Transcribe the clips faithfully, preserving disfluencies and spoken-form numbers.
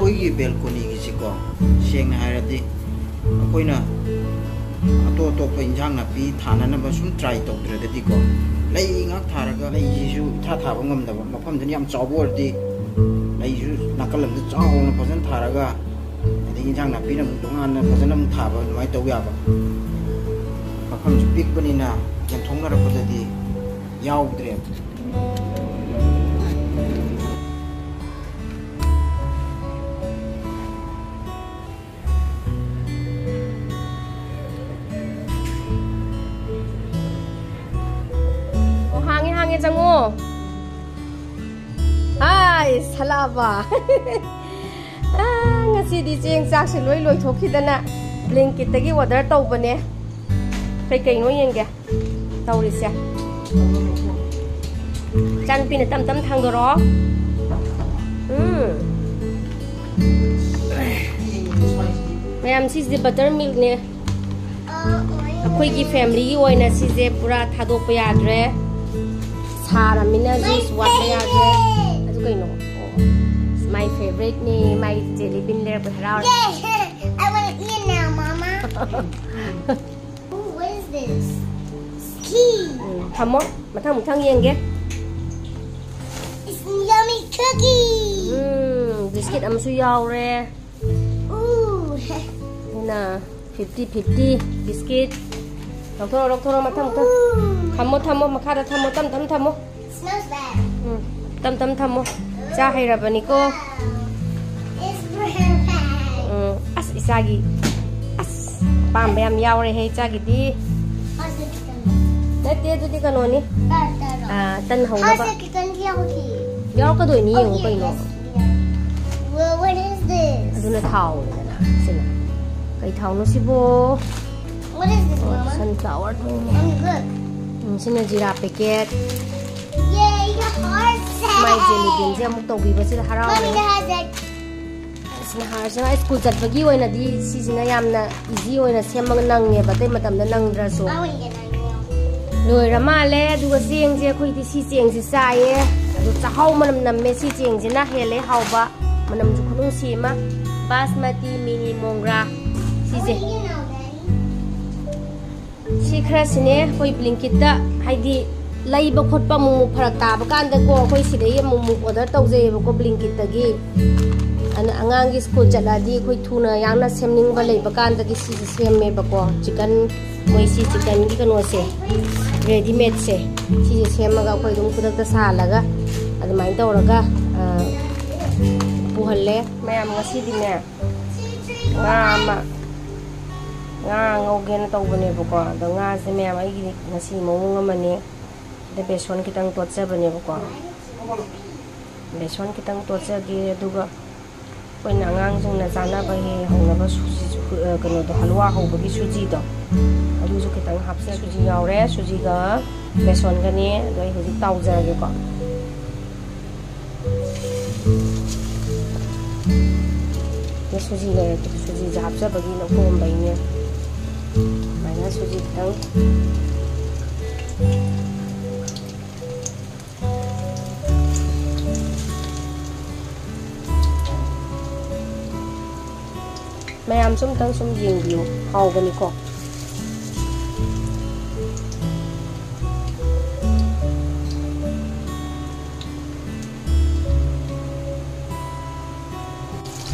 ꯑꯩꯒꯤ ꯕꯦꯜꯀꯣꯅꯤꯒꯤꯁꯤꯀꯣ, ꯁꯦꯡꯅ ꯍꯥꯏꯔꯗꯤ ꯑꯩꯈꯣꯏꯅ ꯑꯇꯣꯞ ꯑꯇꯣꯞꯄ ꯏꯟꯖꯥꯡ ꯅꯥꯄꯤ ꯊꯥꯅꯅꯕ ꯁꯨꯝ ꯇ꯭ꯔꯥꯏ ꯇꯧꯗ꯭ꯔꯒꯗꯤꯀꯣ, ꯂꯩ ꯉꯥꯛ ꯊꯥꯔꯒ ꯂꯩꯁꯤꯁꯨ ꯏꯊꯥ ꯊꯥꯕ ꯉꯝꯗꯕ, ꯃꯐꯝꯗꯨꯅ ꯌꯥꯝ ꯆꯥꯎꯕ ꯑꯣꯏꯔꯗꯤ ꯂꯩꯁꯨ ꯅꯥꯀꯜ ꯑꯃꯗ ꯆꯥꯎꯅ ꯐꯖꯅ ꯊꯥꯔꯒ, ꯑꯗꯩ ꯏꯟꯖꯥꯡ ꯅꯥꯄꯤꯅ ꯑꯃꯨꯛ ꯇꯣꯉꯥꯟꯅ ꯐꯖꯅ ꯑꯃꯨꯛ ꯊꯥꯕ, ꯑꯗꯨꯃꯥꯏꯅ ꯇꯧ ꯌꯥꯕ꯫ ꯃꯐꯝꯁꯨ ꯄꯤꯛꯄꯅꯤꯅ ꯌꯦꯟꯊꯣꯛꯅꯔꯛꯄꯗꯗꯤ ꯌꯥꯎꯗ꯭ꯔꯦꯕ꯫ ꯑꯣ, ꯍꯥꯡꯉꯦ, ꯍꯥꯡꯉꯦ, ꯆꯪꯉꯣ꯫ ꯍꯥꯏ, ꯁꯂꯥꯕ꯫ ꯑꯥ, ꯉꯁꯤꯗꯤ ꯆꯦꯡ ꯆꯥꯛꯁꯦ ꯂꯣꯏ ꯂꯣꯏꯊꯣꯛꯈꯤꯗꯅ Blinkitꯇꯒꯤ order ꯇꯧꯕꯅꯦ꯫ ꯀꯩꯀꯩꯅꯣ ꯌꯦꯡꯒꯦ ꯇꯧꯔꯤꯁꯦ꯫ ꯏꯆꯥꯅꯨꯄꯤꯅ ꯇꯞ ꯇꯞ ꯊꯥꯡꯗꯣꯔꯛꯑꯣ꯫ ꯎꯝ꯫ ꯃꯌꯥꯝ, ꯁꯤꯁꯦ butter milkꯅꯦ꯫ ꯑꯩꯈꯣꯏꯒꯤ familyꯒꯤ ꯑꯣꯏꯅ ꯁꯤꯁꯦ ꯄꯨꯔꯥ ꯊꯥꯗꯣꯛꯄ ꯌꯥꯗ꯭ꯔꯦ꯫ ꯁꯥꯔꯃꯤꯅ juice ꯋꯥꯠꯄ ꯌꯥꯗ꯭ꯔꯦ꯫ ꯑꯗꯨ ꯀꯩꯅꯣ? ꯑꯣ, my favouriteꯅꯦ꯫ My jelly bean ꯂꯩꯔꯛꯄ ꯍꯔꯥꯎꯔꯦ꯫ Yay! I wanna eat now, Mama. Ooh, what is this? Tea. ꯎꯝ, ꯊꯝꯃꯣ꯫ ꯃꯊꯪ ꯃꯊꯪ ꯌꯦꯡꯒꯦ꯫ It's yummy cookie. Um, biscuit ꯑꯃꯁꯨ ꯌꯥꯎꯔꯦ꯫ Ooh. ꯑꯗꯨꯅ fifty fifty biscuit꯫ ꯂꯧꯊꯣꯔꯣ, ꯂꯧꯊꯣꯔꯣ, ꯃꯊꯪ ꯃꯊꯪ꯫ Ooh. ꯊꯝꯃꯣ, ꯊꯝꯃꯣ, ꯃꯈꯥꯗ ꯊꯝꯃꯣ, ꯇꯞ ꯇꯞ ꯊꯝꯃꯣ꯫ Smells bad. ꯎꯝ, ꯇꯞ ꯇꯞ ꯊꯝꯃꯣ꯫ ꯆꯥ ꯍꯩꯔꯕꯅꯤꯀꯣ꯫ It's brown. ꯎꯝ, ꯑꯁ, ꯏꯆꯥꯒꯤ, ꯑꯁ, ꯑꯄꯥꯝꯕ ꯌꯥꯝ ꯌꯥꯎꯔꯦꯍꯦ ꯏꯆꯥꯒꯤꯗꯤ꯫ ꯍꯧꯖꯤꯛ ꯈꯤꯇꯪ꯫ ꯅꯠꯇꯦ, ꯑꯗꯨꯗꯤ ꯀꯩꯅꯣꯅꯤ꯫ ꯇꯥ-, ꯇꯥꯔꯣ꯫ ꯑꯥ, ꯇꯟ ꯍꯧꯅꯕ꯫ ꯍꯧꯖꯤꯛ ꯈꯤꯇꯪ ꯌꯥꯎꯈꯤ꯫ ꯌꯥꯎꯔꯛꯀꯗꯣꯏꯅꯤ, ꯌꯦꯡꯉꯨ Okay, ꯀꯩꯅꯣ꯫ Yes, yes. Well, what is this? ꯑꯗꯨꯅ ꯊꯥꯎꯅꯤꯗꯅ ꯁꯤꯅ꯫ ꯀꯩ ꯊꯥꯎꯅꯣ ꯁꯤꯕꯣ? What is this, ꯑꯣ, Mama? Sunflower oil-ꯅꯦ꯫ Mommy, look. ꯎꯝ, ꯁꯤꯅ ꯖꯤꯔꯥ packet꯫ Yay, the heart. My jelly bean-ꯁꯦ ꯑꯃꯨꯛ ꯇꯧꯕꯤꯕꯁꯤꯗ ꯍꯔꯥꯎꯔꯦ꯫ Mommy, the heart. ꯑꯁ, ꯅꯍꯥꯟꯁꯤꯅ ꯁ꯭ꯀꯨꯜ ꯆꯠꯄꯒꯤ ꯑꯣꯏꯅꯗꯤ ꯁꯤꯁꯤꯅ ꯌꯥꯝꯅ easy ꯑꯣꯏꯅ ꯁꯦꯝꯃꯒ ꯅꯪꯉꯦꯕ, ꯑꯇꯩ ꯃꯇꯝꯗ ꯅꯪꯗ꯭ꯔꯁꯨ꯫ I wanna get that. ꯂꯣꯏꯔ ꯃꯥꯜꯂꯦ꯫ ꯑꯗꯨꯒ ꯆꯦꯡꯁꯦ, ꯑꯩꯈꯣꯏꯗꯤ ꯁꯤ ꯆꯦꯡꯁꯦ ꯆꯥꯏꯌꯦ꯫ ꯑꯗꯨ ꯆꯥꯛꯍꯥꯎ ꯃꯅꯝ ꯅꯝꯃꯦ꯫ ꯁꯤ ꯆꯦꯡꯁꯤꯅ ꯍꯦꯜꯂꯦ ꯍꯥꯎꯕ꯫ ꯃꯅꯝꯁꯨ ꯈꯨꯅꯨꯡꯁꯤ ꯑꯃ꯫ ꯕꯥꯁꯃꯇꯤ ꯃꯤꯅꯤ ꯃꯣꯡꯒ꯭ꯔꯥ ꯁꯤꯁꯦ꯫ ꯁꯤ ꯈꯔꯁꯤꯅꯦ ꯑꯩꯈꯣꯏ ꯕ꯭ꯂꯤꯡꯀꯤꯠꯇ, ꯍꯥꯏꯗꯤ ꯂꯩꯕ ꯈꯣꯠꯄ ꯑꯃꯨꯛ ꯑꯃꯨꯛ ꯐꯔꯛ ꯇꯥꯕ ꯀꯥꯟꯗꯀꯣ, ꯑꯩꯈꯣꯏ ꯁꯤꯗꯒꯤ ꯑꯃꯨꯛ ꯑꯃꯨꯛ ꯑꯣꯔꯗꯔ ꯇꯧꯖꯩꯌꯦꯕꯀꯣ ꯕ꯭ꯂꯤꯡꯀꯤꯠꯇꯒꯤ꯫ ꯑꯗꯨꯅ ꯑꯉꯥꯡꯒꯤ ꯁ꯭ꯀꯨꯜ ꯆꯠꯂꯗꯤ ꯑꯩꯈꯣꯏ ꯊꯨꯅ ꯌꯥꯡꯅ ꯁꯦꯝꯅꯤꯡꯕ ꯂꯩꯕ ꯀꯥꯟꯗꯗꯤ ꯁꯤꯁꯦ ꯁꯦꯝꯃꯦꯕꯀꯣ꯫ ꯆꯤꯀꯟ, ꯃꯣꯏ ꯁꯤ ꯆꯤꯀꯟꯒꯤ ꯀꯩꯅꯣꯁꯦ, ꯔꯦꯗꯤꯃꯦꯗꯁꯦ, ꯁꯤꯁꯦ ꯁꯦꯝꯃꯒ ꯑꯩꯈꯣꯏ ꯑꯗꯨꯝ ꯈꯨꯗꯛꯇ ꯁꯥꯍꯜꯂꯒ ꯑꯗꯨꯃꯥꯏꯅ ꯇꯧꯔꯒ, ꯑ, ꯄꯨꯍꯜꯂꯦ꯫ ꯃꯌꯥꯝ ꯉꯁꯤꯗꯤꯅꯦ, ꯉꯥ ꯑꯃ, ꯉꯥ ꯉꯧꯒꯦꯅ ꯇꯧꯕꯅꯦꯕꯀꯣ꯫ ꯑꯗꯣ ꯉꯥꯁꯦ ꯃꯌꯥꯝ ꯑꯩꯒꯤꯗꯤ ꯉꯁꯤ ꯃꯑꯣꯡ ꯑꯃꯅꯦ꯫ ꯁꯤꯗ ꯕꯦꯁꯣꯟ ꯈꯤꯇꯪ ꯇꯣꯠꯆꯕꯅꯦꯕꯀꯣ꯫ ꯕꯦꯁꯣꯟ ꯈꯤꯇꯪ ꯇꯣꯠꯆꯒꯦ, ꯑꯗꯨꯒ ꯑꯩꯈꯣꯏꯅ ꯑꯉꯥꯡꯁꯤꯡꯅ ꯆꯥꯅꯕ ꯍꯦꯛ ꯍꯧꯅꯕ ꯁꯨꯖꯤ-, ꯁꯨ-, ꯑ, ꯀꯩꯅꯣꯗꯣ, ꯍꯂꯨꯋꯥ ꯍꯧꯕꯒꯤ ꯁꯨꯖꯤꯗꯣ, ꯑꯗꯨꯁꯨ ꯈꯤꯇꯪ ꯍꯥꯞꯆ-, ꯁꯨꯖꯤ ꯌꯥꯎꯔꯦ, ꯁꯨꯖꯤꯒ ꯕꯦꯁꯣꯟꯒꯅꯦ꯫ ꯑꯗꯣ ꯑꯩ ꯍꯧꯖꯤꯛ ꯇꯥꯎꯖꯔꯒꯦꯀꯣ꯫ ꯁꯨꯖꯤ ꯂꯩꯔꯛꯄꯗ ꯁꯨꯖꯤꯁꯦ ꯍꯥꯞꯆꯕꯒꯤ ꯂꯧꯊꯣꯛꯑꯝꯕꯩꯅꯦ꯫ ꯑꯗꯨꯃꯥꯏꯅ ꯁꯨꯖꯤ ꯈꯤꯇꯪ꯫ ꯃꯌꯥꯝꯁꯨ ꯑꯝꯇꯪ ꯁꯨꯝ ꯌꯦꯡꯕꯤꯌꯨ, ꯍꯥꯎꯕꯅꯤꯀꯣ꯫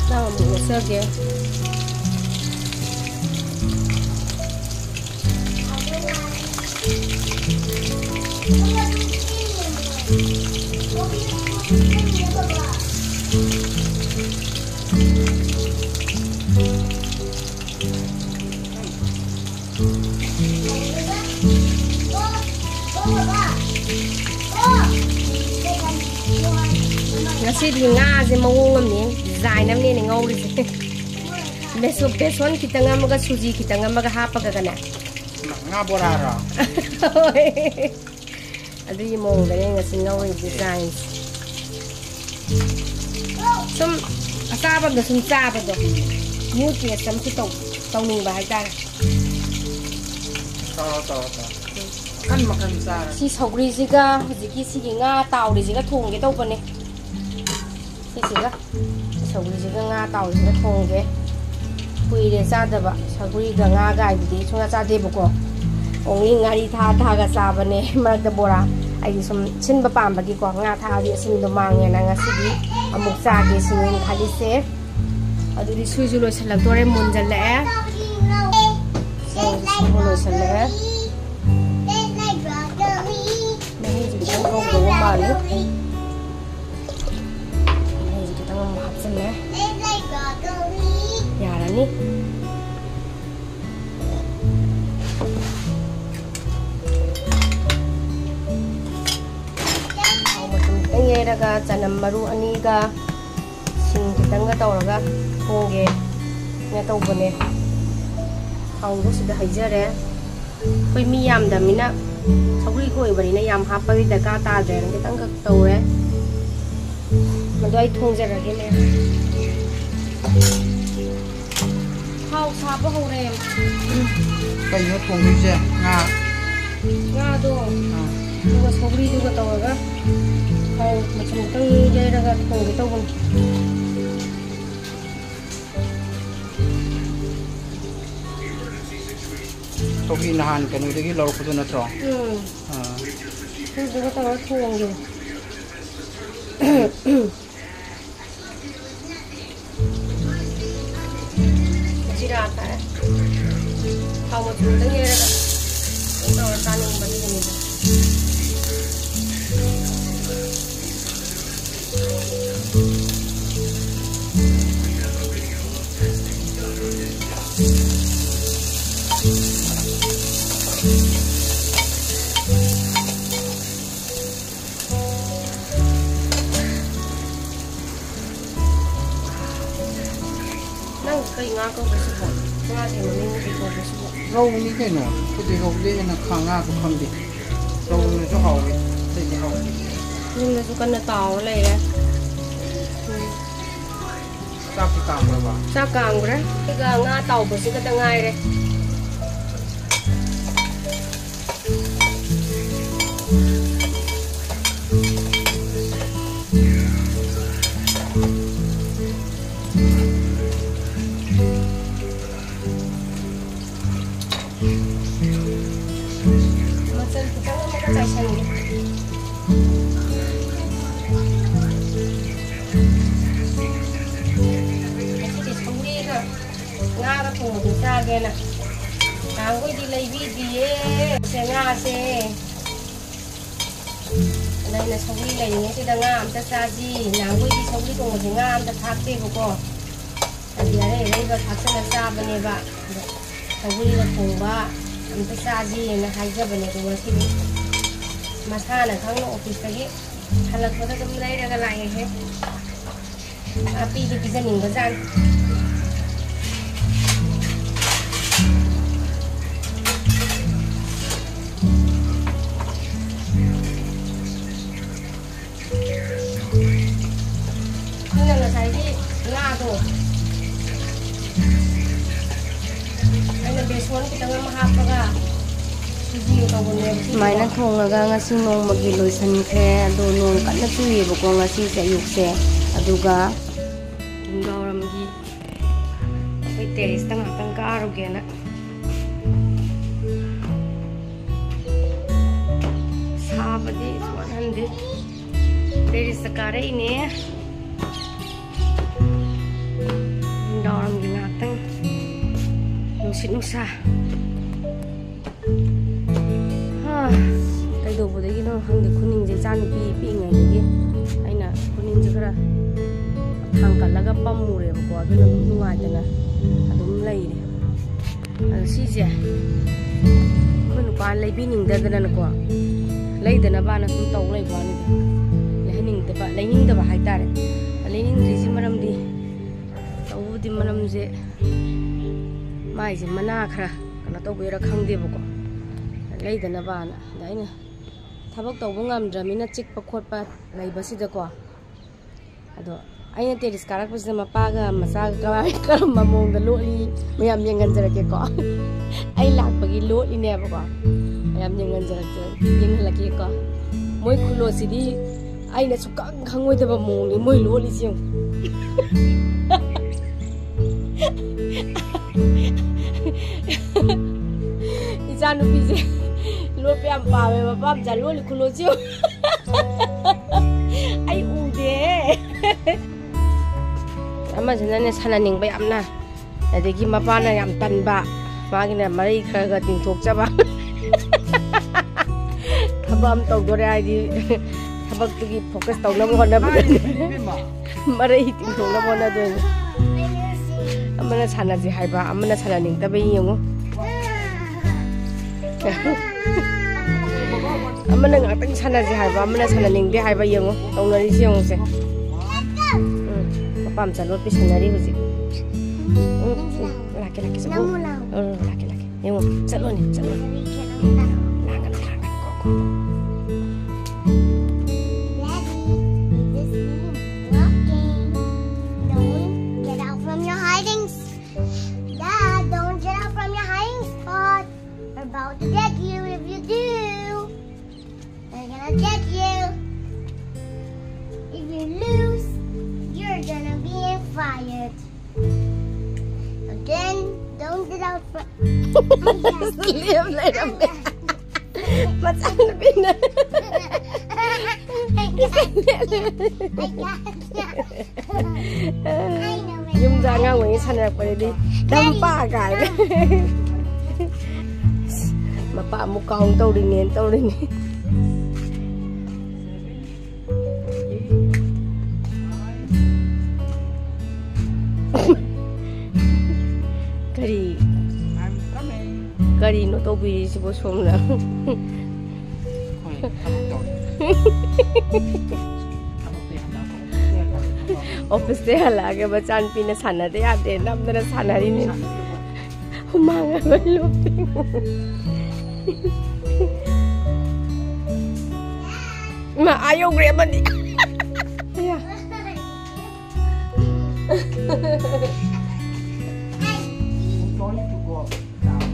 ꯅꯪ ꯑꯃꯨꯛ ꯑꯣꯠꯆꯒꯦ꯫ ꯉꯁꯤꯗꯤ ꯉꯥꯁꯦ ꯃꯑꯣꯡ ꯑꯃꯅꯦ, ꯗꯤꯖꯥꯏꯟ ꯑꯃꯅꯦ ꯉꯧꯔꯤꯁꯦ꯫ ꯕꯦꯁꯣ-, ꯕꯦꯁꯣꯟ ꯈꯤꯇꯪ ꯑꯃꯒ ꯁꯨꯖꯤ ꯈꯤꯇꯪ ꯑꯃꯒ ꯍꯥꯞꯄꯒꯅꯦ꯫ ꯉꯥ ꯕꯣꯔꯥꯔꯣ? ꯍꯣꯏ꯫ ꯑꯗꯨꯒꯤ ꯃꯑꯣꯡꯗꯅꯦ ꯉꯁꯤ ꯉꯧꯔꯤꯕ ꯗꯤꯖꯥꯏꯟꯁꯦ꯫ ꯁꯨꯝ ꯑꯆꯥꯕ ꯑꯝꯗ ꯁꯨꯝ ꯆꯥꯕꯗꯣ, ꯅ꯭ꯌꯨ ꯇꯦꯁ ꯑꯃꯁꯨ ꯇꯧ-, ꯇꯧꯅꯤꯡꯕ ꯍꯥꯏꯇꯥꯔꯦ꯫ ꯇꯧꯔꯣ, ꯇꯧꯔꯣ, ꯇꯧꯔꯣ꯫ ꯃꯈꯟ ꯃꯈꯟ ꯆꯥꯔꯣ꯫ ꯁꯤ ꯁꯧꯒ꯭ꯔꯤꯁꯤꯒ ꯍꯧꯖꯤꯛꯀꯤ ꯁꯤꯒꯤ ꯉꯥ ꯇꯥꯎꯔꯤꯁꯤꯒ ꯊꯣꯡꯒꯦ ꯇꯧꯕꯅꯦ꯫ ꯁꯤꯁꯤꯒ ꯁꯧꯒ꯭ꯔꯤꯁꯤꯒ ꯉꯥ ꯑꯇꯥꯎꯕꯁꯤꯒ ꯊꯣꯡꯒꯦ꯫ ꯀꯨꯏꯔꯦ ꯆꯥꯗꯕ, ꯁꯧꯒ꯭ꯔꯤꯒ ꯉꯥꯒ ꯍꯥꯏꯕꯗꯤ ꯁꯨꯡꯆꯥ ꯆꯥꯗꯦꯕꯀꯣ꯫ Only ꯉꯥꯔꯤ ꯊꯥ ꯊꯥꯒ ꯆꯥꯕꯅꯦ, ꯃꯔꯛꯇ ꯕꯣꯔꯥ꯫ ꯑꯩꯗꯤ ꯁꯨꯝ ꯁꯤꯟꯕ ꯄꯥꯝꯕꯒꯤꯀꯣ, ꯉꯥ ꯊꯥꯛꯑꯗꯤ ꯑꯁꯤꯟꯕꯗꯣ ꯃꯥꯡꯉꯦꯅ ꯉꯁꯤꯗꯤ ꯑꯃꯨꯛ ꯆꯥꯒꯦ ꯁꯤꯅꯦ ꯑꯩꯅ ꯈꯜꯂꯤꯁꯦ꯫ ꯑꯗꯨꯗꯤ ꯁꯨꯏꯁꯨ ꯂꯣꯏꯁꯤꯜꯂꯛꯇꯣꯔꯦ, ꯃꯨꯟꯖꯜꯂꯛꯑꯦ꯫ ꯁꯨꯕ ꯂꯣꯏꯁꯤꯜꯂꯛꯑꯦ꯫ ꯃꯍꯤꯁꯨ ꯈꯤꯇꯪ ꯀꯧꯗꯧꯕ ꯃꯥꯜꯂꯤ꯫ ꯃꯍꯤꯁꯨ ꯈꯤꯇꯪ ꯑꯃꯨꯛ ꯍꯥꯞꯆꯤꯜꯂꯦ꯫ ꯌꯥꯔꯅꯤ꯫ ꯊꯥꯎ ꯃꯆꯨꯝ ꯈꯤꯇꯪ ꯌꯩꯔꯒ ꯆꯅꯝ ꯃꯔꯨ ꯑꯅꯤꯒ ꯁꯤꯡ ꯈꯤꯇꯪꯒ ꯇꯧꯔꯒ ꯊꯣꯡꯒꯦꯅ ꯇꯧꯕꯅꯦ꯫ ꯊꯥꯎꯗꯣ ꯁꯤꯗ ꯍꯩꯖꯔꯦ꯫ ꯑꯩꯈꯣꯏ ꯃꯤ ꯌꯥꯝꯗꯕꯅꯤꯅ, ꯁꯧꯒ꯭ꯔꯤ ꯈꯛ ꯑꯣꯏꯕꯅꯤꯅ ꯌꯥꯝ ꯍꯥꯞꯄꯒꯤ ꯗꯔꯀꯥꯔ ꯇꯥꯗ꯭ꯔꯦꯅ ꯈꯤꯇꯪꯈꯛ ꯇꯧꯔꯦ꯫ ꯑꯗꯣ ꯑꯩ ꯊꯣꯡꯖꯔꯒꯦꯅꯦ꯫ ꯊꯥꯎ ꯁꯥꯕ ꯍꯧꯔꯦ꯫ ꯀꯩꯅꯣ ꯊꯣꯡꯗꯣꯏꯁꯦ? ꯉꯥ? ꯉꯥꯗꯣ꯫ ꯑꯥ꯫ ꯑꯗꯨꯒ ꯁꯧꯒ꯭ꯔꯤꯗꯨꯒ ꯇꯧꯔꯒ ꯊꯥꯎ ꯃꯆꯨꯝ ꯈꯤꯇꯪ ꯌꯩꯔꯒ ꯊꯣꯡꯒꯦ ꯇꯧꯕꯅꯤ꯫ ꯁꯧꯒ꯭ꯔꯤ ꯅꯍꯥꯟ ꯀꯩꯅꯣꯗꯒꯤ ꯂꯧꯔꯛꯄꯗꯣ ꯅꯠꯇ꯭ꯔꯣ? ꯎꯝ꯫ ꯑꯥ꯫ ꯑꯗꯨꯗꯨꯒ ꯇꯧꯔ ꯊꯣꯡꯒꯦ꯫ ꯖꯤꯔꯥ ꯊꯥꯛꯑꯦ꯫ ꯊꯥꯎ ꯃꯆꯨꯝ ꯈꯤꯇꯪ ꯌꯩꯔꯒ ꯀꯩꯅꯣ ꯇꯧꯔ ꯆꯥꯅꯤꯡꯕ ꯑꯗꯨꯒꯤꯅꯤꯗ꯫ ꯅꯪ ꯀꯩ ꯉꯥ ꯀꯧꯒꯦ ꯁꯤꯕꯣ? ꯉꯥꯁꯦ ꯃꯃꯤꯡ ꯀꯩ ꯀꯧꯒꯦ ꯁꯤꯕꯣ? ꯔꯧꯅꯤ ꯀꯩꯅꯣ꯫ ꯑꯩꯈꯣꯏꯗꯤ ꯔꯧꯗꯩ ꯍꯦꯟꯅ ꯈꯥ-, ꯉꯥꯗꯣ ꯈꯪꯗꯦ꯫ ꯔꯧꯅꯁꯨ ꯍꯥꯎꯋꯤ, ꯑꯇꯩꯗꯤ ꯍꯥꯎꯇꯦ꯫ ꯌꯨꯝꯗꯁꯨ ꯀꯟꯅ ꯇꯥꯎꯔ ꯂꯩꯔꯦ꯫ ꯎꯝ꯫ ꯆꯥꯛꯇꯤ ꯀꯥꯝꯈ꯭ꯔꯕ? ꯆꯥꯛ ꯀꯥꯝꯈ꯭ꯔꯦ꯫ ꯑꯗꯨꯒ ꯉꯥ ꯇꯥꯎꯕꯁꯤ ꯈꯛꯇ ꯉꯥꯏꯔꯦ꯫ ꯊꯣꯡꯕꯗꯣ ꯆꯥꯒꯦꯅ꯫ ꯅꯍꯥꯟꯈꯣꯏꯗꯤ ꯂꯩꯕꯤꯗꯤꯌꯦ ꯁꯦ ꯉꯥꯁꯦ꯫ ꯑꯗ ꯑꯩꯅ ꯁꯧꯒ꯭ꯔꯤ ꯂꯩꯔꯤꯉꯩꯁꯤꯗ ꯉꯥ ꯑꯝꯇ ꯆꯥꯁꯤ꯫ ꯅꯍꯥꯟꯈꯣꯏꯗꯤ ꯁꯧꯒ꯭ꯔꯤ ꯊꯣꯡꯕꯁꯦ ꯉꯥ ꯑꯝꯇ ꯊꯥꯛꯇꯦꯕꯀꯣ꯫ ꯑꯗꯨꯗꯤ ꯑꯔꯩ ꯑꯔꯩꯕ ꯊꯥꯛꯆꯜꯂ ꯆꯥꯕꯅꯦꯕ꯫ ꯑꯗꯣ ꯁꯧꯒ꯭ꯔꯤꯒ ꯊꯣꯡꯕ ꯑꯝꯇ ꯆꯥꯁꯤꯅ ꯍꯥꯏꯖꯕꯅꯦ꯫ ꯑꯗꯣ ꯉꯁꯤꯗꯤ ꯃꯁꯥꯅ ꯈꯪꯅ ꯑꯣꯐꯤꯁꯇꯒꯤ ꯍꯜꯂꯛꯄꯗ ꯑꯗꯨꯝ ꯂꯩꯔꯒ ꯂꯥꯛꯑꯦꯍꯦ꯫ ꯅꯥꯄꯤꯁꯦ ꯄꯤꯖꯅꯤꯡꯕꯖꯥꯠꯅꯤ꯫ ꯑꯗꯨꯅ ꯉꯁꯥꯏꯒꯤ ꯉꯥꯗꯣ ꯑꯩꯅ ꯕꯦꯁꯣꯟ ꯈꯤꯇꯪ ꯑꯃ ꯍꯥꯞꯄꯒ ꯁꯨꯖꯤꯒ ꯇꯧꯕꯅꯦꯕ ꯁꯤꯁꯦꯀꯣ꯫ ꯁꯨꯃꯥꯏꯅ ꯊꯣꯡꯉꯒ ꯉꯁꯤ ꯅꯣꯡꯃꯒꯤ ꯂꯣꯏꯁꯤꯟꯈ꯭ꯔꯦ꯫ ꯑꯗꯣ ꯅꯣꯡ ꯀꯟꯅ ꯆꯨꯏꯌꯦꯕꯀꯣ ꯉꯁꯤꯁꯦ ꯑꯌꯨꯛꯁꯦ꯫ ꯑꯗꯨꯒ ꯅꯨꯡꯗꯥꯡꯋꯥꯏꯔꯝꯒꯤ ꯑꯩꯈꯣꯏ ꯇꯦꯔꯦꯁꯇ ꯉꯥꯛꯇꯪ ꯀꯥꯔꯨꯒꯦꯅ꯫ ꯁꯥꯕꯗꯤ ꯁꯨꯡꯍꯟ ꯍꯟꯗꯦ꯫ ꯇꯦꯔꯦꯁꯇ ꯀꯥꯔꯛꯏꯅꯦ꯫ ꯅꯨꯡꯗꯥꯡꯋꯥꯏꯔꯝꯒꯤ ꯉꯥꯛꯇꯪ ꯅꯨꯡꯁꯤꯠ ꯅꯨꯡꯁꯥ꯫ ꯍꯥ, ꯀꯩꯗꯧꯕꯗꯒꯤꯅꯣ ꯈꯪꯗꯦ, ꯈꯨꯅꯤꯡꯁꯦ ꯏꯆꯥꯅꯨꯄꯤ ꯄꯤꯛꯏꯉꯩꯗꯒꯤ ꯑꯩꯅ ꯈꯨꯅꯤꯡꯁꯦ ꯈꯔ ꯊꯥꯡꯀꯠꯂꯒ ꯄꯝꯃꯨꯔꯦꯕꯀꯣ, ꯑꯗꯨꯅ ꯑꯗꯨꯝ ꯅꯨꯡꯉꯥꯏꯇꯅ ꯑꯗꯨꯝ ꯂꯩꯔꯦ꯫ ꯑꯗꯣ ꯁꯤꯁꯦ ꯑꯩꯈꯣꯏ ꯅꯨꯄꯥ ꯂꯩꯕꯤꯅꯤꯡꯗꯗꯅꯀꯣ, ꯂꯩꯗꯅꯕꯅ ꯁꯨꯝ ꯇꯧ ꯂꯩꯕ ꯋꯥꯅꯤꯗ꯫ ꯂꯩꯍꯟꯅꯤꯡꯗꯕ, ꯂꯩꯅꯤꯡꯗꯕ ꯍꯥꯏꯇꯥꯔꯦ꯫ ꯂꯩꯅꯤꯡꯗ꯭ꯔꯤꯁꯤ ꯃꯔꯝꯗꯤ, ꯇꯧꯕꯕꯨꯗꯤ ꯃꯔꯝꯁꯦ ꯃꯥꯏꯁꯦ ꯃꯅꯥ ꯈꯔ ꯀꯩꯅꯣ ꯇꯧꯕꯩꯔꯥ ꯈꯪꯗꯦꯕꯀꯣ, ꯂꯩꯗꯅꯕꯅ꯫ ꯑꯗ ꯑꯩꯅ ꯊꯕꯛ ꯇꯧꯕ ꯉꯝꯗ꯭ꯔꯕꯅꯤꯅ ꯆꯤꯛꯄ ꯈꯣꯠꯄ ꯂꯩꯕꯁꯤꯗꯀꯣ꯫ ꯑꯗꯣ ꯑꯩꯅ ꯇꯦꯔꯤꯁ ꯀꯥꯔꯛꯄꯁꯤꯗ ꯃꯄꯥꯒ ꯃꯆꯥꯒ ꯀꯃꯥꯏ-, ꯀꯔꯝꯕ ꯃꯑꯣꯡꯗ ꯂꯣꯠꯂꯤ ꯃꯌꯥꯝ ꯌꯦꯡꯍꯟꯖꯔꯛꯀꯦꯀꯣ꯫ ꯑꯩ ꯂꯥꯛꯄꯒꯤ ꯂꯣꯠꯂꯤꯅꯦꯕꯀꯣ꯫ ꯃꯌꯥꯝ ꯌꯦꯡꯍꯟꯖꯔꯛꯀꯦ, ꯌꯦꯡꯍꯜꯂꯛꯀꯦꯀꯣ꯫ ꯃꯣꯏ ꯈꯨꯂꯣꯠꯁꯤꯗꯤ ꯑꯩꯅ ꯁꯨꯛꯈꯪ ꯈꯪꯉꯣꯏꯗꯕ ꯃꯑꯣꯡꯅꯤ ꯃꯣꯏ ꯂꯣꯠꯂꯤꯁꯤ ꯌꯦꯡꯉꯨ꯫ ꯏꯆꯥꯅꯨꯄꯤꯁꯦ ꯂꯣꯠꯄ ꯌꯥꯝ ꯄꯥꯝꯃꯦ, ꯃꯄꯥ ꯃꯆꯥ ꯂꯣꯜꯂꯤ ꯈꯨꯂꯣꯠꯁꯤ ꯌꯦꯡꯉꯨ꯫ ꯑꯩ ꯎꯗꯦ꯫ ꯑꯃꯁꯤꯅꯅꯦ ꯁꯥꯟꯅꯅꯤꯡꯕ ꯌꯥꯝꯅ꯫ ꯑꯗꯒꯤ ꯃꯄꯥꯅ ꯌꯥꯝ ꯇꯟꯕ, ꯃꯥꯒꯤꯅ ꯃꯔꯩ ꯈꯔ ꯈꯔ ꯇꯤꯡꯊꯣꯛꯆꯕ꯫ ꯊꯕꯛ ꯑꯃ ꯇꯧꯗꯣꯔꯦ ꯍꯥꯏꯗꯤ ꯊꯕꯛꯇꯨꯒꯤ focus ꯇꯧꯅꯕ ꯍꯣꯠꯅꯕꯗ ꯃꯔꯩ ꯇꯤꯡꯊꯣꯛꯅꯕ ꯍꯣꯠꯅꯗꯣꯏꯅꯤ꯫ ꯑꯃꯅ ꯁꯥꯟꯅꯁꯤ ꯍꯥꯏꯕ, ꯑꯃꯅ ꯁꯥꯟꯅꯅꯤꯡꯗꯕ ꯌꯦꯡꯉꯨ꯫ ꯑꯃꯅ ꯉꯥꯛꯇꯪ ꯁꯥꯟꯅꯁꯤ ꯍꯥꯏꯕ, ꯑꯃꯅ ꯁꯥꯟꯅꯅꯤꯡꯗꯦ ꯍꯥꯏꯕ ꯌꯦꯡꯉꯨ, ꯇꯧꯅꯔꯤꯁꯤ ꯌꯦꯡꯉꯨꯁꯦ꯫ ꯎꯝ, ꯃꯄꯥꯝꯆꯥ ꯂꯣꯠꯄꯤ ꯁꯥꯟꯅꯔꯤ ꯍꯧꯖꯤꯛ꯫ ꯎꯝ, ꯎꯝ, ꯂꯥꯛꯀꯦ, ꯂꯥꯛꯀꯦ, ꯆꯠꯂꯣ꯫ ꯅꯪ ꯂꯥꯛꯑꯣ꯫ ꯎꯝ, ꯂꯥꯛꯀꯦ, ꯂꯥꯛꯀꯦ꯫ ꯌꯦꯡꯉꯨ, ꯆꯠꯂꯣꯅꯦ, ꯆꯠꯂꯣꯅꯦ꯫ ꯂꯥꯡꯒꯅꯨ, ꯂꯥꯡꯒꯅꯨ, ꯀꯣ, ꯀꯣ꯫ Daddy, this is walking. Don't get out from your hiding s-, Dad, don't get out from your hiding spot. We're about to get you if you do. We're gonna get you. If you lose, you're gonna be fired. Again, don't get out from. Slave ꯂꯩꯔꯝꯃꯦ꯫ ꯃꯆꯥꯅꯨꯄꯤꯅ꯫ ꯌꯨꯝꯗ ꯑꯉꯥꯡ ꯑꯣꯏꯔꯤꯉꯩ ꯁꯥꯟꯅꯔꯛꯄꯗꯗꯤ ꯗꯝꯄꯥ ꯀꯥꯏꯅ꯫ ꯃꯄꯥ ꯑꯃꯨꯛ count ꯇꯧꯔꯤꯅꯦꯅ ꯇꯧꯔꯤꯅꯦ꯫ ꯀꯔꯤ, ꯀꯔꯤꯅꯣ ꯇꯧꯕꯤꯔꯤꯁꯤꯕꯣ ꯁꯣꯝꯅ? ꯑꯣꯐꯤꯁꯇ ꯍꯜꯂꯛꯑꯒ ꯃꯆꯥꯅꯨꯄꯤꯅ ꯁꯥꯟꯅꯗ ꯌꯥꯗꯦ ꯅꯝꯗꯅ ꯁꯥꯟꯅꯔꯤꯅꯤ꯫ ꯍꯨꯃꯥꯡ ꯑꯃ ꯂꯨꯞꯄꯤ꯫ ꯏꯃꯥ, ꯑꯥ ꯌꯧꯈ꯭ꯔꯦ ꯑꯃꯗꯤ꯫ ꯑꯌꯥ꯫ Don't need to go down.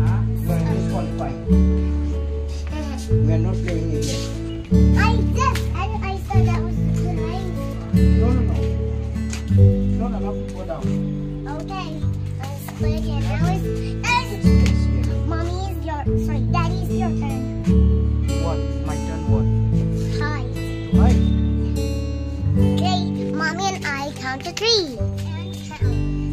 Huh? You are disqualified. We are not playing again. I just, I, I said that was the line. No, no, no. Not allowed to go down. Okay. Let's play again. Now it's, now it's, Mommy, it's your, sorry, Daddy, it's your turn. What? My turn what? Hi. Hi. Okay, Mommy and I count to three. And count.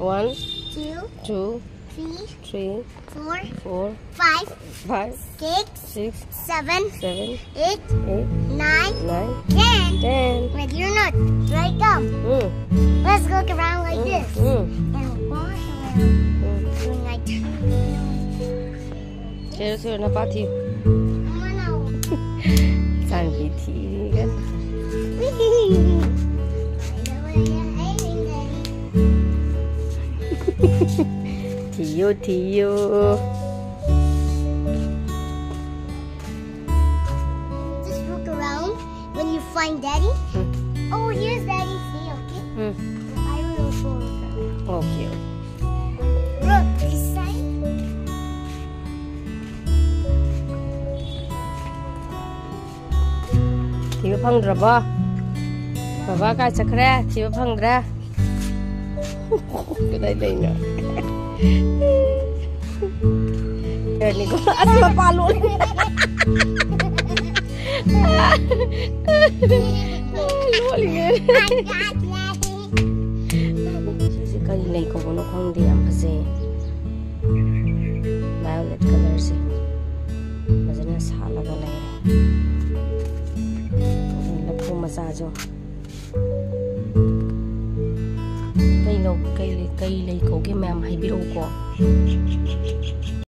One, Two, two, three, three, four, four, five, five, six, six, seven, seven, eight, eight, nine, nine, ten. ten. Wait, you're not. Right, come. Mm, Let's go around like this. mm, And wash around. mm. Doing like Cheers to napati. Mama, no. Sangi ti gan. Tiyo, tiyo. Just look around when you find Daddy. Hmm. Oh, here's Daddy. See, okay? Hmm. I will go. Okay. Look, this side. ꯊꯤꯕ ꯐꯪꯗ꯭ꯔꯕꯣ? ꯕꯕꯥ ꯀꯥꯏ ꯆꯠꯈ꯭ꯔꯦ? ꯊꯤꯕ ꯐꯪꯗ꯭ꯔꯦ꯫ ꯀꯗꯥꯏ ꯂꯩꯅꯣ? ꯌꯥꯔꯅꯤꯀꯣ꯫ ꯑꯁ, ꯃꯄꯥ ꯂꯣꯠꯂꯦ꯫ ꯂꯣꯠꯂꯤꯉꯩ꯫ ꯁꯤꯁꯦ ꯀꯔꯤ ꯂꯩ ꯀꯧꯕꯅꯣ ꯈꯪꯗꯦ, ꯌꯥꯝ ꯐꯖꯩ꯫ Violet colourꯁꯦ ꯐꯖꯅ ꯁꯥꯠꯂꯒ ꯂꯩꯔꯦ꯫ ꯂꯐꯨ ꯃꯆꯥꯁꯨ꯫ ꯀꯩꯅꯣ, ꯀꯩ ꯂꯩ, ꯀꯩ ꯂꯩ ꯀꯧꯒꯦ ꯃꯌꯥꯝ ꯍꯥꯏꯕꯤꯔꯛꯎꯀꯣ꯫